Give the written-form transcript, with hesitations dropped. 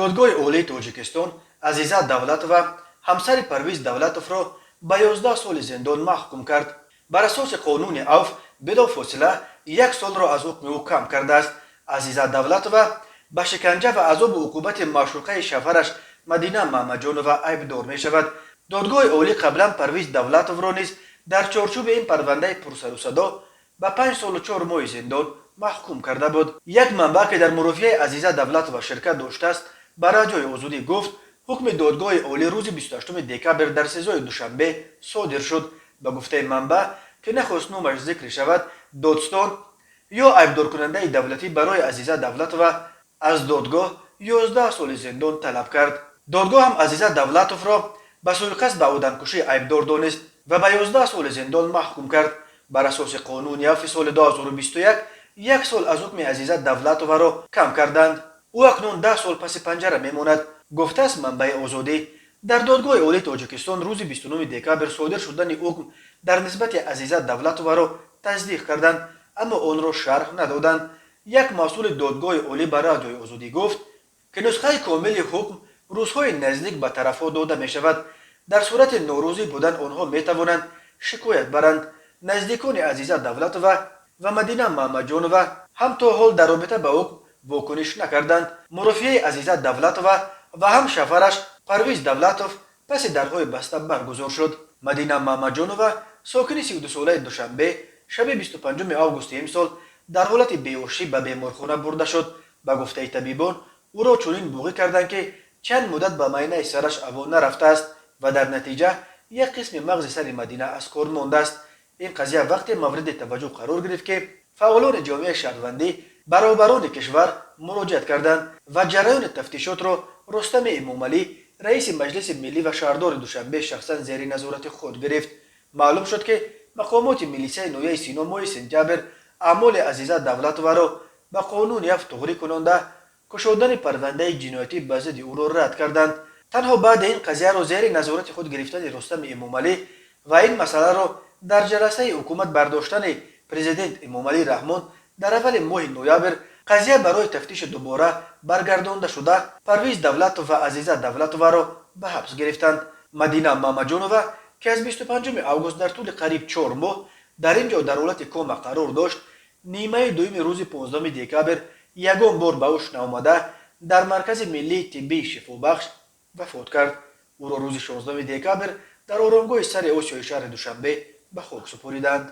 Додгоҳи Олии Тоҷикистон Азиза Давлатова, ҳамсари Парвиз Давлатовро, ба 11 соли зиндон маҳкум кард. Бар асоси қонуни авф билофосила як солро аз ҳукми ӯ кам кардааст. Азиза Давлатова ба шиканҷа ва азобу уқубати маъшуқаи шавҳараш Мадина Маҳмаҷонова айбдор мешавад. Додгоҳи олӣ қаблан Парвиз Давлатовро низ дар чорчӯби ин парвандаи пурсарусадо ба 5 солу 4 моҳи зиндон маҳкум карда буд. Як манбаъ, ки дар мурофиаи Азиза Давлатова ширкат доштааст, ба Радиои Озодӣ гуфт, ҳукми додгоҳи олӣ рӯзи 28 декабр дар СИЗОи Душанбе содир шуд. Ба гуфтаи манбаъ, ки нахост номаш зикр шавад, додстон ё айбдоркунандаи давлатӣ барои Азиза Давлатова аз додгоҳ 11 соли зиндон талаб кард. Додгоҳ ҳам Азиза Давлатовро ба суиқасд ба одамкушӣ айбдор донист ва ба 11 соли зиндон маҳкум кард. Бар асоси қонуни авфи соли 2021 як сол аз ҳукми Азиза Давлатоваро кам карданд. Ӯ акнун 10 сол паси панҷара мемонад, гуфтааст манбаи Озодӣ. Дар Додгоҳи Олии Тоҷикистон рӯзи 29 декабр содир шудани ҳукм дар нисбати Азиза Давлатоваро тасдиқ карданд, аммо онро шарҳ надоданд. Як масъули Додгоҳи Олӣ ба Радиои Озодӣ гуфт, ки нусхаи комили ҳукм рӯзҳои наздик ба тарафҳо дода мешавад. Дар сурати норозӣ будан онҳо метавонанд шикоят баранд. Наздикони Азиза Давлатова ва Мадина Маҳмаҷонова ҳам то ҳол дар робита ба ҳукм вокуниш накарданд. Мурофиаи Азиза Давлатова ва ҳам шавҳараш Парвиз Давлатов паси дарҳои баста баргузор шуд. Мадина Маҳмаҷонова, сокини 32солаи Душанбе, шаби 25 августи имсол дар ҳолати беҳушӣ ба беморхона бурда шуд. Ба гуфтаи табибон, ӯро чунин буғӣ карданд, ки чанд муддат ба майнаи сараш ҳаво нарафтааст ва дар натиҷа як қисми мағзи сари Мадина аз кор мондааст. Ин қазия вақте мавриди таваҷҷӯҳ қарор гирифт, ки фаъолони ҷомеаи шаҳрвандӣ ба роҳбарони кишвар муроҷиат карданд ва ҷараёни тафтишотро Рустами Эмомалӣ, раиси Маҷлиси Миллӣ ва шаҳрдори Душанбе, шахсан зери назорати худ гирифт. Маълум шуд, ки мақомоти милисияи ноҳияи Сино моҳи сентябр аъмоли Азиза Давлатоваро ба қонуни авф туғрӣ кунонда, кушодани парвандаи ҷиноятӣ ба зидди ӯро рад карданд. Танҳо баъди ин қазияро зери назорати худ гирифтани Рустами Эмомалӣ ва ин масъаларо дар ҷаласаи ҳукумат бардоштани президент Эмомалӣ Раҳмон дар аввали моҳи ноябр қазия барои тафтиши дубора баргардонда шуда, Парвиз Давлатов ва Азиза Давлатоваро ба ҳабс гирифтанд. Мадина Маҳмаҷонова, ки аз 25 август дар тӯли қариб 4 моҳ дар ин ҷо дар ҳолати кома қарор дошт, нимаи дуюми рӯзи 15 декабр ягон бор ба ҳуш наомада, дар Маркази миллии тиббии шифобахш вафот кард. Ӯро рӯзи 16 декабр дар оромгоҳи сари Осиёи шаҳри Душанбе ба хок супориданд.